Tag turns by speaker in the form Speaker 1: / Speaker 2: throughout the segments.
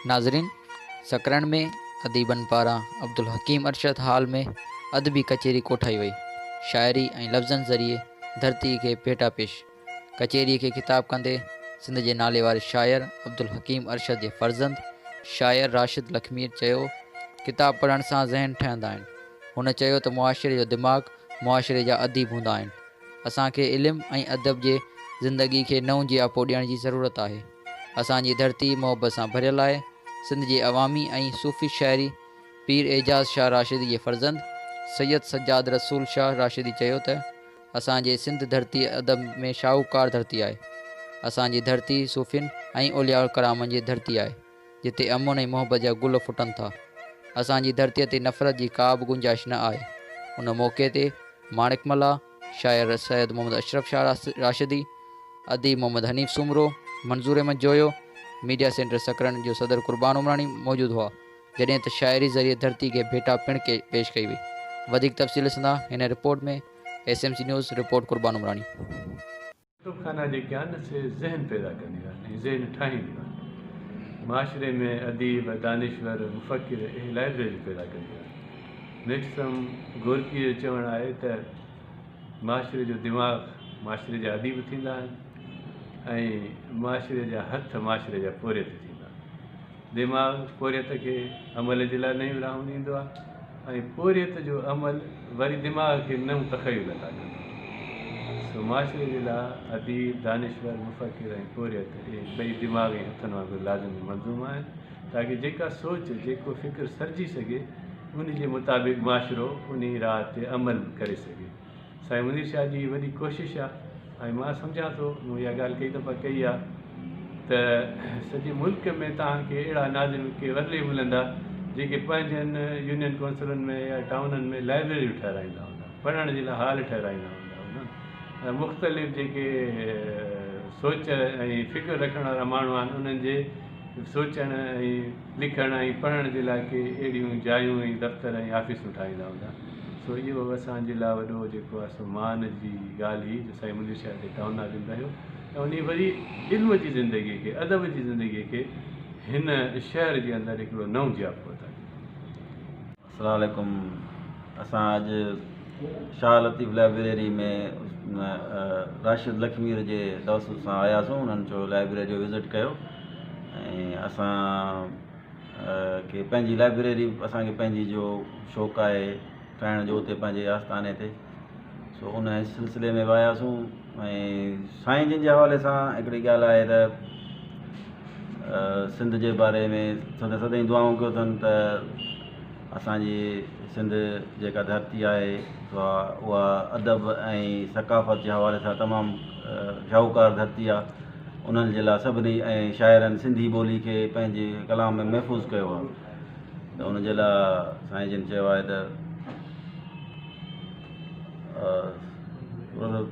Speaker 1: ناظرين سڪرنڊ ۾ اديبن پاران عبدالحڪيم ارشد هال ۾ ادبي ڪچهري ڪوٺائي وئي، شاعري ۽ لفظن ذريعي ڌرتي کي ڀيٽا پيش. ڪچهري کي خطاب ڪندي سنڌ جي ناليواري شاعر عبدالحڪيم ارشد جي فرزند شاعر راشد لکمير چيو ڪتاب پڙهڻ سان ذهن ٺهندا آهن. هن چيو ته معاشري جو دماغ معاشري جا اديب هوندا آهن. اسان کي علم ۽ ادب جي زندگي کي نئون جياپو ڏيڻ جي ضرورت آهي. اسان جي ڌرتي محبت سان ڀريل آهي. سنڌ جي عوامي ۽ صوفي شاعري پير اعجاز شاهه راشدي جي فرزند سيد سجاد رسول شاهه راشدي چيو ته اسان جي سنڌ ڌرتي ادب ۾ شاهوڪار ڌرتي آهي. اسان جي ڌرتي صوفين ۽ اولياء الڪرامن جي ڌرتي آهي جتي امن ۽ محبت جا گل ڦٽن ٿا. اسان جي ڌرتي تي نفرت جي ڪا به گنجائش نه آهي. ان موقعي تي ماڻڪ ملاح، شاعر سيد محمد اشرف شاهه راشدي، اديب محمد حنيف سومرو، منظور احمد جويو، ميڊيا سينٽر سڪرنڊ جو صدر قربان عمراڻي موجود هئا، جڏهن ته شاعري ذريعي ڌرتي کي ڀيٽا پڻ پيش ڪئي وئي. وڌيڪ تفصيل ڏسندا هن report ۾، S M C news, report Qurban Umrani.
Speaker 2: ڪتب خانا جيڪي آهن سي ذهن پيدا ڪنديون آهن ۽ ذهن ٺاهينديون آهن. معاشري ۾ اديب، دانشور، مفڪر اهي لائبريريون پيدا ڪنديون آهن. ميڪسم گورڪيء جو چوڻ آهي ته معاشري جو دماغ معاشري جا اديب ٿيندا آهن ۽ معاشري جا هٿ معاشري جا پورهيت ٿيندا آهن. دماغ پورهيت کي عمل جي لاء نيون راهون ڏيندو آهي ۽ پورهيت جو عمل وري دماغ کي نئون تخيل عطا ڪندو آهي. سو معاشري جي لاء اديب، دانشور، مفڪر ۽ پورهيت اهي ٻئي دماغ ۽ هٿن وانگر لازمي ملزوم آهن تاڪه جيڪا سوچ، جيڪو فڪر سرجي سگهي ان جي مطابق معاشرو انهي راهه تي عمل ڪري سگهي. سائين منير شاهه جي هي وڏي ڪوشش آ ۽ مان سمجهان ٿو مون اها ڳالهه ڪئي دفعا ڪئي آ ته سڄي ملڪ ۾ توهان کي اهڙا ناظم ڪي ورلي ملندا جيڪي پنهنجن يونين ڪونسلن ۾ يا ٽائونن ۾ لائبريريون ٺهرائيندا هوندا پڙهڻ جي لاء هال ٺهرائيندا هوندا انهن ۽ مختلف جيڪي سوچ ۽ فڪر رکڻ وارا ماڻهو آهن انهن جي سوچڻ ۽ لکڻ ۽ پڙهڻ جي لاء ڪي اهڙيون جايون ۽ دفتر ۽ آفيسون ٺاهيندا هوندا. سو اهو اسان جي لاء وڏو جيڪو آهي سو مان جي ڳالهه هئي جو سائين منير شاهه هتي ٽائون ناظم رهيو ۽ انهي وري علم جي زندگي کي ادب جي زندگي کي هن شهر جي اندر هڪڙو نئون جياپو عطا ڪيو.
Speaker 3: السلام عليڪم اسان اڄ شاهه لطيف لائبريري ۾ راشد لکمير جي توسط سان آياسون انهن چيو لائبريري جو وزٽ ڪيو ۽ اسان کي پنهنجي لائبريري اسان کي پنهنجي جو شوق آهي ٺاهڻ جو اتي پنهنجي آستاني تي سو ان سلسلي ۾ به آياسون ۽ سائين جن جي حوالي سان هڪڙي ڳالهه آهي ته سنڌ جي باري ۾ سدائين دعائون ڪيو اٿن ته اسانجي سنڌ جيڪا ڌرتي آهي سا اها ادب ۽ ثقافت جي حوالي سان تمام شاهوڪار ڌرتي آهي انهن جي لاء سڀني ۽ شاعرن سنڌي ٻولي کي پنهنجي ڪلام ۾ محفوظ ڪيو آهي ته ان جي لاء سائين جن چيو آهي ته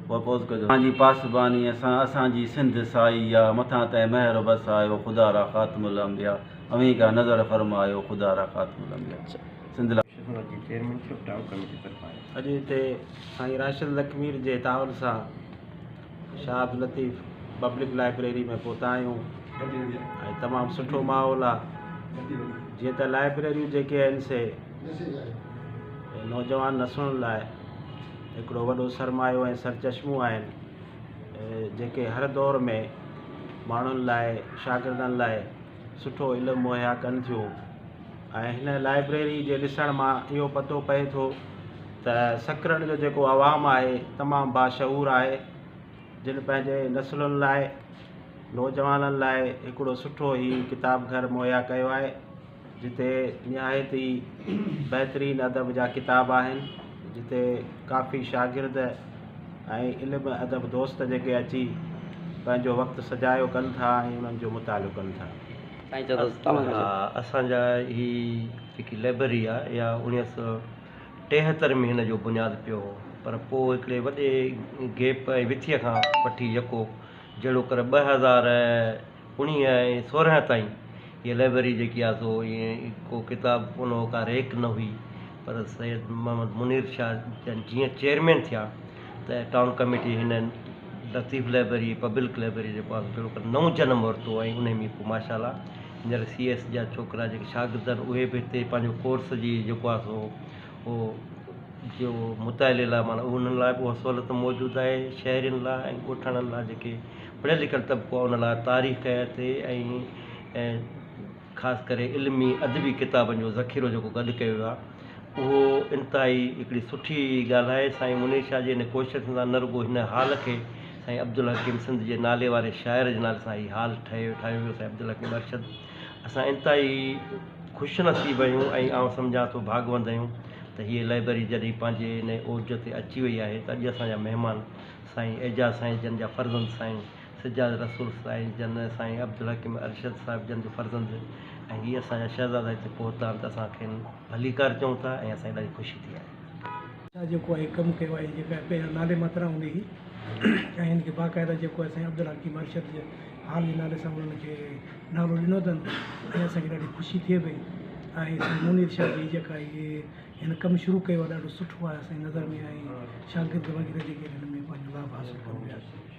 Speaker 3: پرپوز ڪجو. اسان جي پاسباني سان اسان جي سنڌ سائي آ مٿان تنهن مهر وسايو خدا را خاتم الانبياء اوهين ڪا نظر فرمايو خدا را خاتم الانبياء سنڌ لا.
Speaker 4: جي چيئرمين شپ ٽائون ڪميٽي طرفان آهي.
Speaker 5: اڄ هتي سائين راشد لکمير جي تعاون سان شاهه عبداللطيف پبلڪ لائبريري ۾ پهتا آهيون ۽ تمام سٺو ماحول آهي جيئن ته لائبريريون جيڪي آهن سي نوجوان نسلن لاء هڪڙو وڏو سرمايو ۽ سرچشمو آهن جيڪي هر دور ۾ ماڻهن لاء شاگردن لاء سٺو علم مهيا ڪن ٿيون ۽ هن لائبريري جي ڏسڻ مان اهو پتو پئي ٿو ته سڪرنڊ جو جيڪو عوام آهي تمام باشعور آهي جن پنهنجي نسلن لاء نوجوانن لاء هڪڙو سٺو هي ڪتاب گهر مهيا ڪيو آهي جتي نهايت ئي بهترين ادب جا ڪتاب آهن جتي ڪافي شاگرد ۽ علم ادب دوست جيڪي اچي پنهنجو وقت سجايو ڪن ٿا ۽ انهن جو مطالعو ڪن ٿا.
Speaker 4: اسان جا هي جيڪي لئبرري آهي اها اوڻيهه سؤ ٽيهتر ۾ هن جو بنياد پيو هو پر پوء هڪڙي وڏي گيپ ۽ وٿيء کان وٺي يڪو جهڙوڪر 2000 اڻيهه ۽ سورهن تائين هيء لئبرري جيڪي آهي سو ائين ڪو ڪتاب ڪونه هو، ڪا ريڪ نه هئي، پر سيد محمد منير شاهه جن جيئن چيئرمين ٿيا ته ٽائون ڪميٽي هن لطيف لئبرري، پبلڪ لئبرري جيڪو آهي سو جهڙوڪر نئون جنم ورتو ۽ انهي ۾ پوء ماشاء الله هينئر سي ايس جا ڇوڪرا جيڪي شاگرد آهن اهي به هتي پنهنجو ڪورس جي جيڪو آهي سو اهو جو مطالعي لاء معنيٰ انهن لاء به اها سهولت موجود آهي. شهرين لاء ۽ ڳوٺاڻن لاء جيڪي پڙهيل لکيل طبقو آهي ان لاء تاريخ تي ۽ خاص ڪري علمي ادبي ڪتابن جو ذخيرو جيڪو گڏ ڪيو ويو آهي اهو انتهائي هڪڙي سٺي ڳالهه آهي. سائين منير شاهه جي هن ڪوشش سان نه رڳو هن هال کي سائين عبدالحڪيم سنڌ جي نالي واري شاعر جي نالي سان هي هال ٺهيو ٺاهيو ويو سائين عبدالحڪيم ارشد اسان انتهائي خوش نصيب آهيون ۽ آئون سمجهان ٿو ڀاڳوند آهيون ته هيء لائبرري جڏهن پنهنجي ان اوج تي اچي وئي آهي ته اڄ اسان جا مهمان سائين اعجاز سائين جن جا فرزند سائين سجاد رسول سائين جن، سائين عبدالحڪيم ارشد صاحب جن جو فرزند ۽ هي اسان جا شهزادا هتي پهتا آهن ته اسان کين ڀليڪار چئون ٿا ۽ اسان کي ڏاڍي خوشي ٿي آهي.
Speaker 6: ڇا جيڪو آهي ڪم ڪيو آهي جيڪا پهريان نالي ماترا هوندي هئي ۽ هن کي باقاعده جيڪو آهي سائين عبدالحڪيم ارشد جي هال جي نالي سان انهن کي نالو ڏنو اٿن ۽ اسان کي ڏاڍي خوشي ٿئي پئي ۽ سائين منير شاهه جي جيڪا هي هن ڪم شروع ڪيو آهي ڏاڍو سٺو آهي اسان جي نظر ۾ ۽ شاگرد وغيره جيڪي آهن هن ۾ پنهنجو لاڀ حاصل ڪن پيا.